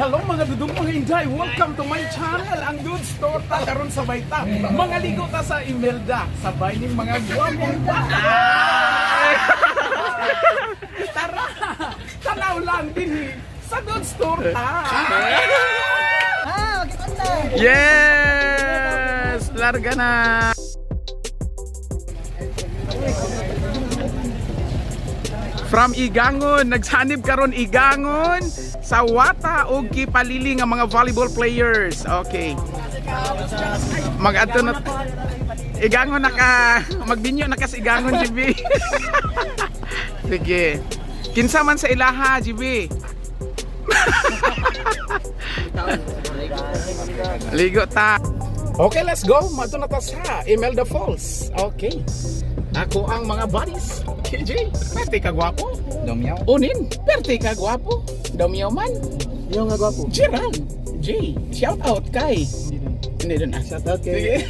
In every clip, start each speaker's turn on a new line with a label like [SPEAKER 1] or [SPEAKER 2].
[SPEAKER 1] Hello, mga dudong, mga inday! Welcome to my channel, ang Dudes Torta. Karon sabay ta mga ligo ta sa Imelda. Sabay ning mga gwapong bata. Tara! Tanaw lang din sa Dudes Torta.
[SPEAKER 2] Ah, magkita.
[SPEAKER 1] Yes! Larga na! From Igangon, nagsanib karon Igangon sa Wata og Kipalili nga mga volleyball players. Okay. Mag-adto na Igangon na ka, magbinyo na ka sa Igangon, GB. Sige. Kinsa man sa ilaha, GB? Ligo ta. Okay, let's go. Madto na ta sa Imelda Falls. Okay. Ako ang mga buddies. KJ, perte ka gwapo.
[SPEAKER 3] Domyaw.
[SPEAKER 1] Unin, perte ka gwapo. Domyaw man.
[SPEAKER 3] Yung nga gwapo.
[SPEAKER 1] Gerald. J, shout out kay. Hindi doon ah.
[SPEAKER 3] Shout out
[SPEAKER 1] Sige.
[SPEAKER 3] kay.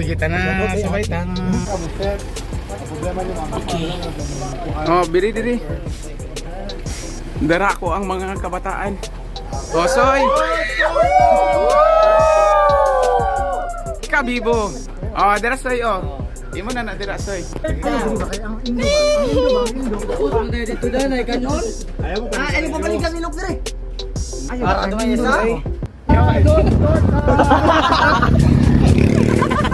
[SPEAKER 1] Sige, tana. Sabay ta.
[SPEAKER 3] Problema niyo, mama.
[SPEAKER 1] Okay. Oh, biri diri. Dara ko ang mga kabataan. Osoy. Kabibo. Oh, dira soy oh. Imo na na dira soy.
[SPEAKER 2] Ah, ano pabalik kami ilok dire? Para ito may isa.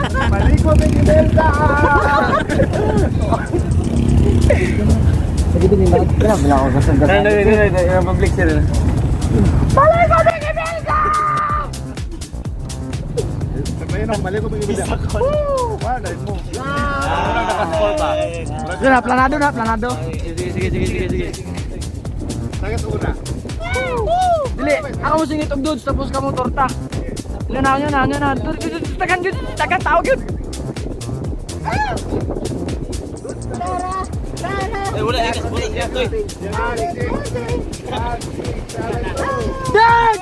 [SPEAKER 3] Maliko ng Imelda! Sabayin ang maliko ng Imelda. Woo! Wala mo. Wala nakascore pa.
[SPEAKER 2] Na, planado na, planado.
[SPEAKER 3] Sakit una.
[SPEAKER 2] Dili, ako mo singit og dudes tapos kamo torta. Dili na na na na. Tagan gyud, tagan tao gyud. Dad!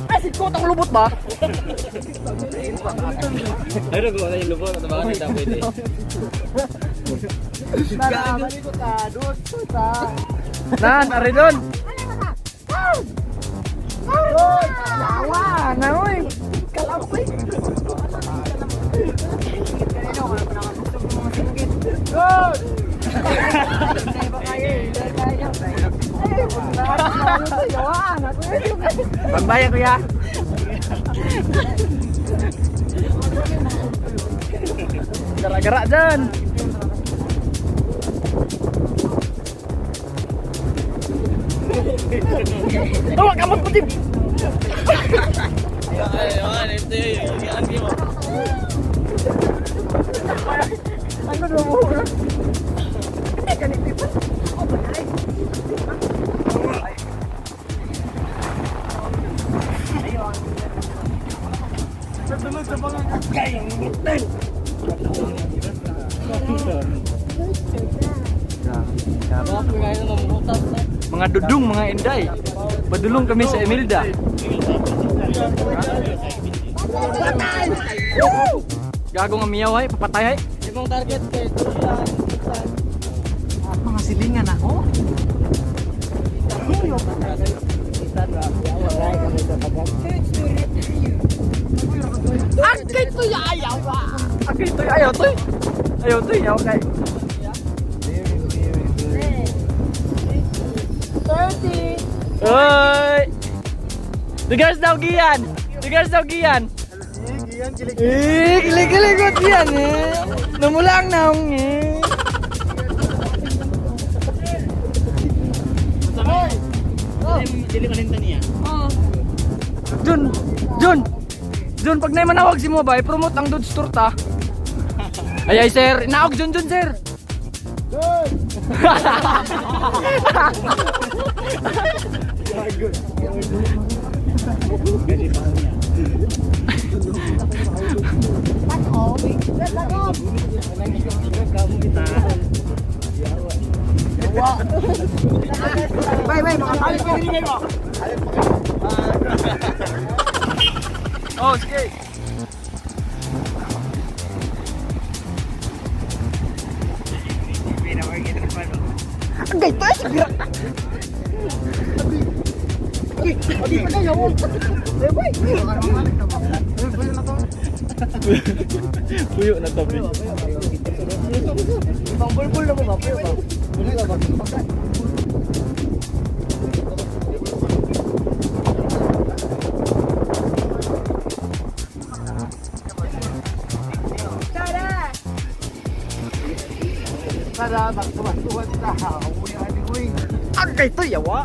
[SPEAKER 2] Ay, si Kotang lubot ba? Nan, ari doon. Yawa, na oy. Kalaw ko. Pagbaya, kuya. Gara-gara dyan. Tawag kamot mo, Jim. Mga dudong, mga inday. Padulong kami sa Imelda. Gago nga miyaw ay, papatay ay.
[SPEAKER 4] Imong target kay Tuyan.
[SPEAKER 2] Mga silingan ako. Agay to ayaw ba? Agay to ayaw to. Ayaw to, ayaw kay.
[SPEAKER 4] 30.
[SPEAKER 2] Oy! Dugas daw gian. Dugas daw gian. Eh, kilig-kilig gian eh. Namula ang naong eh. Jun, Jun, Jun, pag na manawag si mo ba, i-promote ang Dudes Torta. Ay, ay, sir. Inaog, Jun, Jun, sir. Oh, sige.
[SPEAKER 4] Agay to eh.
[SPEAKER 2] Puyo na tabi.
[SPEAKER 4] Ibang bulbul na mo ba? Puyo ba? Puyo ba?
[SPEAKER 3] Kada magtuwan-tuwan ta. Uy, ani uy.
[SPEAKER 2] Agay to yawa.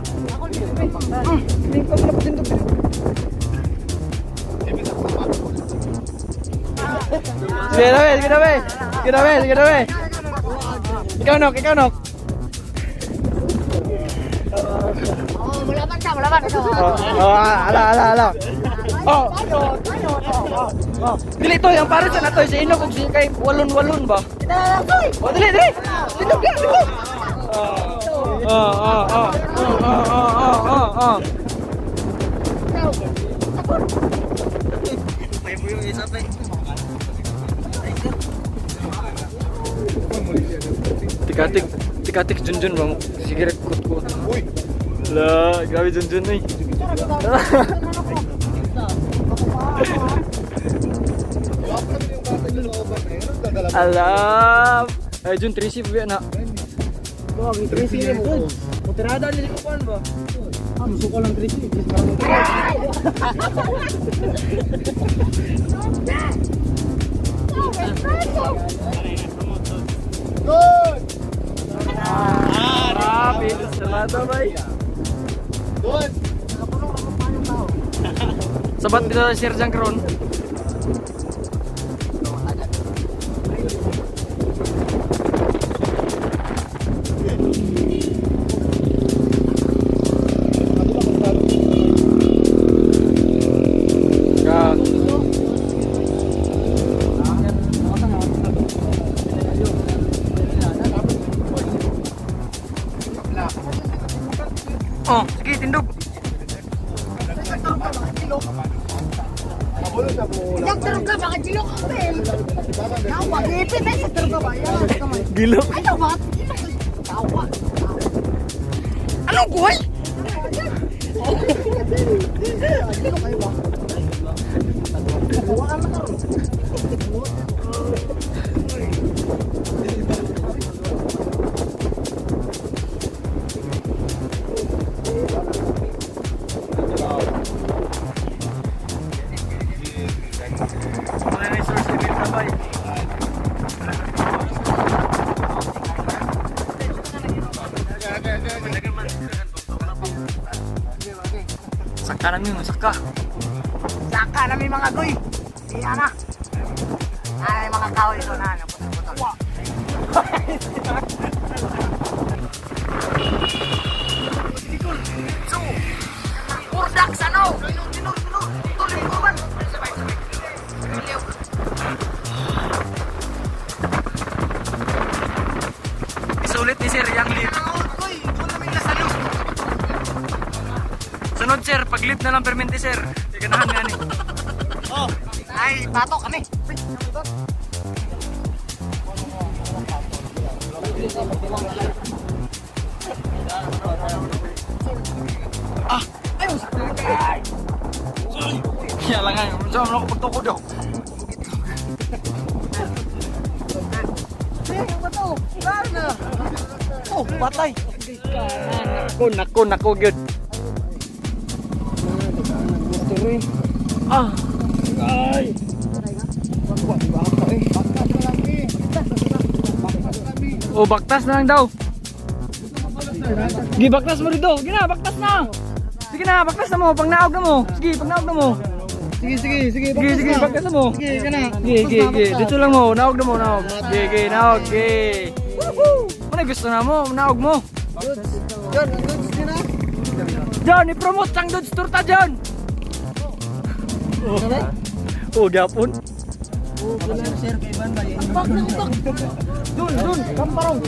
[SPEAKER 2] Sige na, be, sige na, be. Sige na, be, sige na, be. Ikaw nok, ikaw nok.
[SPEAKER 4] Oh, mulaban ka, mulaban.
[SPEAKER 2] Oh, oh, ala, ala, ala. Oh. Oh. Dili to, ang pare sa nato si Inok ug si kay walon-walon ba? Oh, dili, dili. Tindog ka, tindog. Oh, oh, oh, oh, oh, oh, oh, oh, oh. Tikatik, tikatik junjun bang. Sige kut kut.
[SPEAKER 3] Uy.
[SPEAKER 2] La, grabe junjun eh. Alam. Ay Jun, 3 ba na?
[SPEAKER 4] Mutirada ni ko ba?
[SPEAKER 3] Ah, musuko lang 3.
[SPEAKER 2] Grabe, salamat bay.
[SPEAKER 3] Good.
[SPEAKER 2] Sabat dito sa Sir Jang karon. Ka. Oh, sige, tindog.
[SPEAKER 4] Yang terga baka jilok ang bel. Tawa, ipit ay sa terga ba? Yan, kamay.
[SPEAKER 2] Gilok.
[SPEAKER 4] Ay, tawa. Tawa. Anong kuhay?
[SPEAKER 2] Saka namin, saka.
[SPEAKER 4] Saka na may mga goy. Iya na. Ay, mga kahoy ito na. Putol-putol. Urdak sa no. Tuloy ko man.
[SPEAKER 2] Isulit ni Sir yung lead. Sunod sir, pag-lead na lang permente sir. Ganahan nga ni.
[SPEAKER 4] Ay, pato kami.
[SPEAKER 2] Kaya lang nga, saan ako pagtukod daw. Oh, patay. Nako, nako, nako, gyud. Ah. Ay. Oh, baktas na lang daw. Gi, baktas mo dito. Gina, baktas na. Sige na, baktas na mo. Pang naog na mo. Sige, pang naog na mo.
[SPEAKER 4] Sige, sige, sige.
[SPEAKER 2] Sige, sige, baktas na mo.
[SPEAKER 4] Sige, kana.
[SPEAKER 2] Sige, sige, sige. Dito lang mo. Naog na mo, naog. Sige, sige, naog. Sige. Woohoo! Ano gusto na mo? Naog mo.
[SPEAKER 4] John, ang goods din ah.
[SPEAKER 2] John, i-promote sang Dudes Turta, John! Oh, gyapon.
[SPEAKER 4] Bak na utak.
[SPEAKER 2] Dun, dun, kamparong.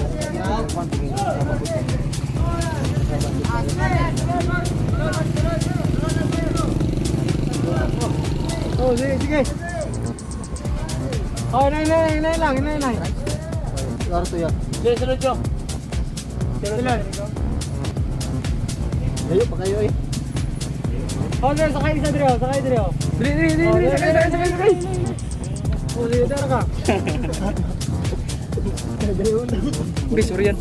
[SPEAKER 4] Oh, sige, sige. Oh, nay, nay, nay lang, nay, nay.
[SPEAKER 3] Laro to yan.
[SPEAKER 2] Sige, sunod ko.
[SPEAKER 3] Layo pa kayo eh.
[SPEAKER 2] Oh, sir, sakay isa dire, oh. Sakay dire, oh.
[SPEAKER 1] Dili, dili, dili, dili, sakay, sakay, sakay, sakay.
[SPEAKER 2] Oh, sige, tara ka.
[SPEAKER 1] Uy, sorry yan.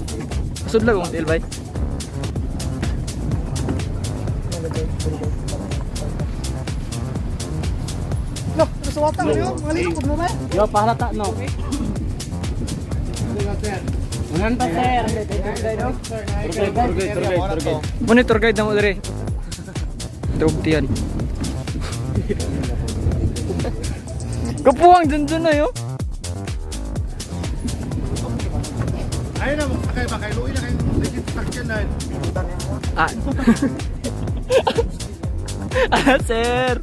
[SPEAKER 1] Sudlag akong tail, bay.
[SPEAKER 4] Loh, terus watang yo, ngalihok ko ba?
[SPEAKER 2] Yo, pahalata no. Unan pa, sir.
[SPEAKER 3] Tour guide, tour guide, tour guide.
[SPEAKER 1] Monitor guide na mo dire. Drug tiyan. Kapuang dun dun na yo.
[SPEAKER 3] Ayun na, magsakay ba? Kayo na kayo. Legit sakyan na.
[SPEAKER 1] Ah. Ah, sir.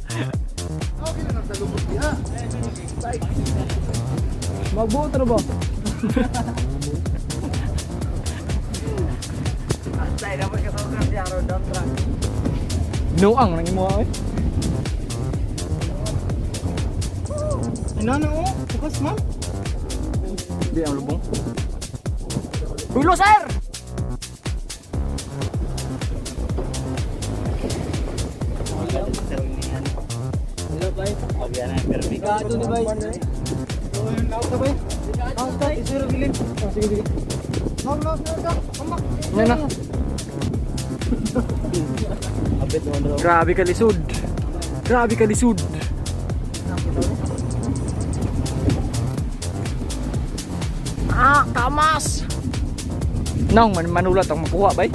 [SPEAKER 3] Okay lang ang sa lubot niya.
[SPEAKER 2] Magbuot ra ba?
[SPEAKER 1] Nuang nang imo eh.
[SPEAKER 4] Ano na oh, bukas ma'am.
[SPEAKER 1] Di ang lubong. Hulo, sir.
[SPEAKER 2] Gato ni bay. Sige, sige.
[SPEAKER 1] Yan na. Grabe ka lisod. Grabe ka lisod. Ah, kamas. Nang man manulat ang makuha bay.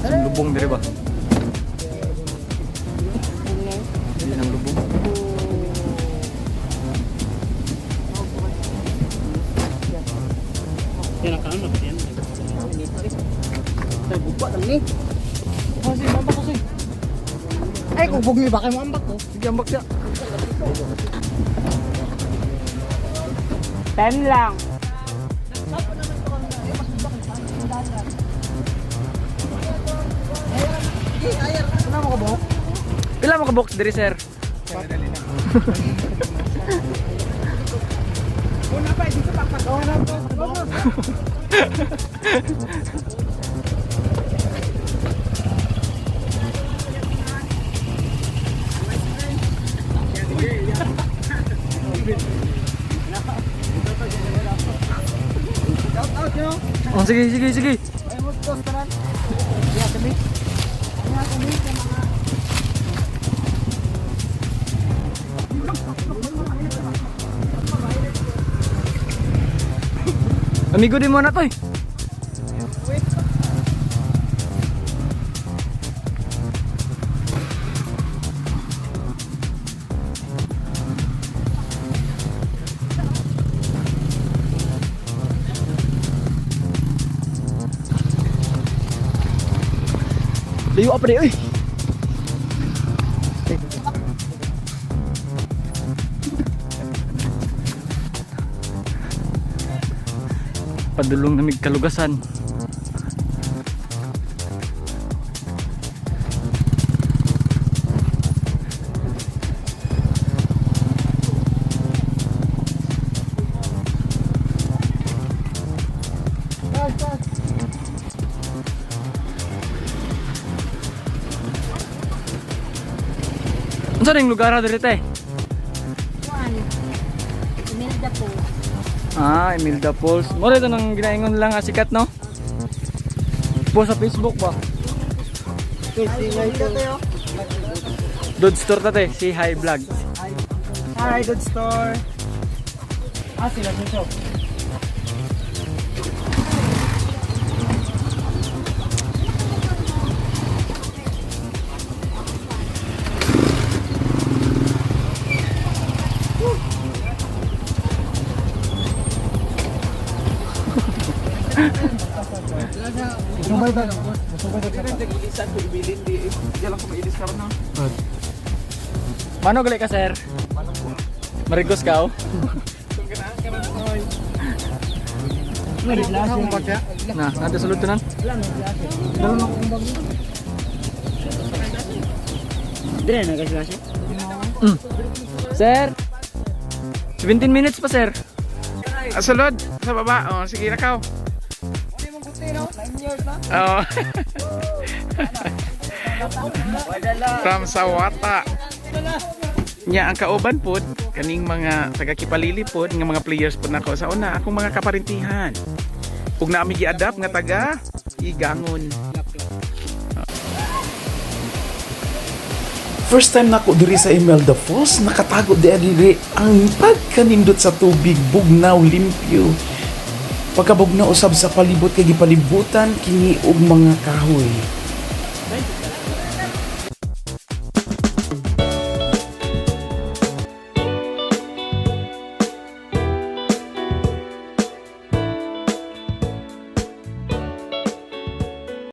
[SPEAKER 1] Ang lubong dire ba? Yan ang lubong.
[SPEAKER 4] Ay, kung bugni ba kayo mo ambak ko.
[SPEAKER 1] Sige, ambak siya.
[SPEAKER 2] 10 lang.
[SPEAKER 1] Pila mo ka box diri, sir? Oh, sige, sige, sige. Amigo din mo na to eh. Layo pa di oy. Padulong namig kalugasan. Unsa ning lugar ha diri te?
[SPEAKER 5] Kuan. Imelda po.
[SPEAKER 1] Ah, Imelda Falls. Mo ito nang ginaingon lang nga sikat no? Po sa Facebook ba? Dod store ta te, si Hi Vlog.
[SPEAKER 4] Hi, good store. Ah, sila dito.
[SPEAKER 1] Mano gali ka sir? Marigos ka oh. Na, nandito sa lutunan.
[SPEAKER 2] Dire na kasi.
[SPEAKER 1] Sir.
[SPEAKER 2] 17 minutes pa, sir.
[SPEAKER 1] Ah, sulod sa baba. Oh, sige lakaw. Oh. From Sawata. Nya ang kauban pod kaning mga taga Kipalili pod nga mga players pod nako sa una akong mga kaparintihan. Ug naami gi-adapt nga taga Igangon.
[SPEAKER 6] First time nako diri sa Imelda Falls, nakatago di diri ang pagkanindot sa tubig, bugnaw, limpyo. Pagkabugnaw usab sa palibot kay gipalibutan kini og mga kahoy.